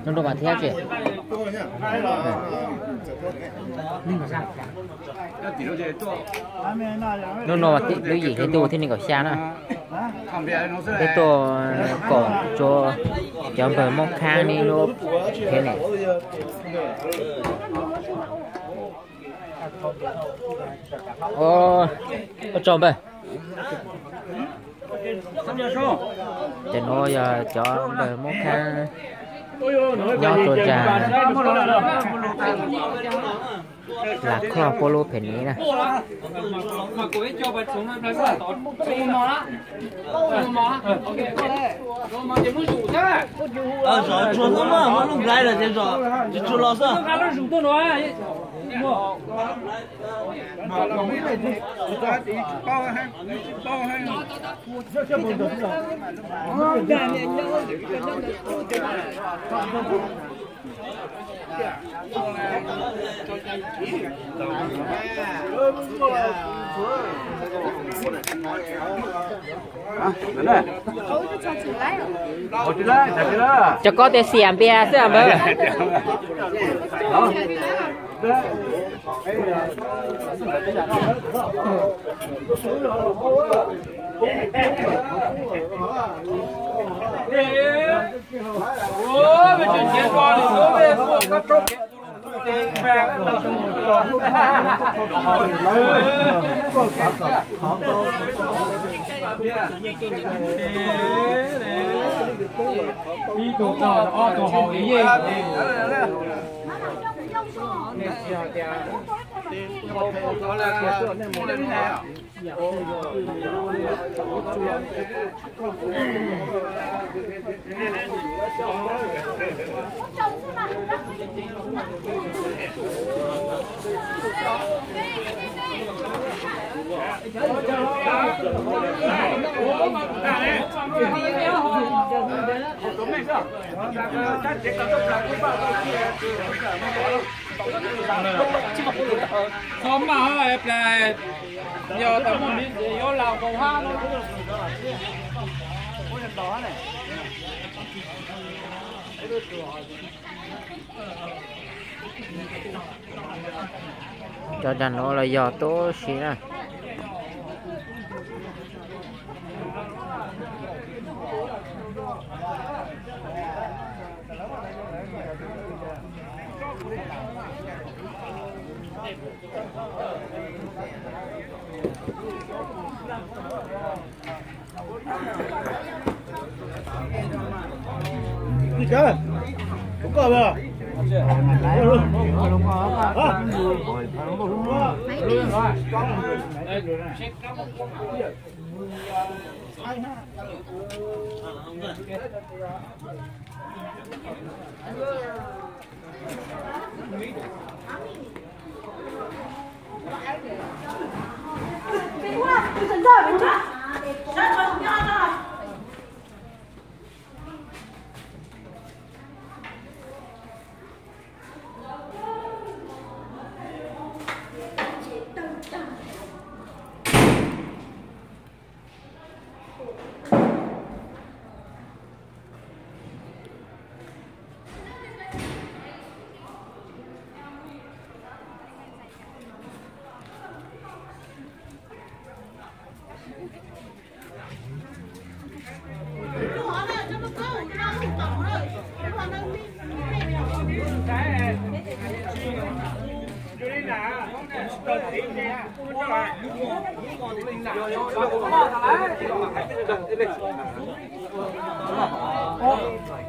Hnub no mas thiab tsis? Hnub no lub yim thiab tuaj thiab nees nkaum xya na. Peb tuaj koom tsuav cov npawg Moob Khaab neb lub phev ne. Ua tsaug npawg. Ces nuav yog cov npawg Moob Khaab nyob rua nraag Las Khoj puab lub phev ne na. Cov koj tias xiam npias xwb npawg. Ib tug txog ob tug haus li yeej. Txhob maj, yog tau muaj miv ntxiv yuav laus nkaus hab. Cov dag nuav los yog tub si na.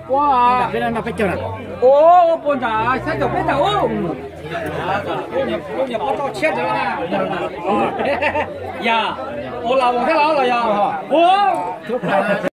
Ua, peb noj peb caug na. Ua, ua puas nram saib caum peb tawm ub. Yog, ua los thiab los los yog. Ua.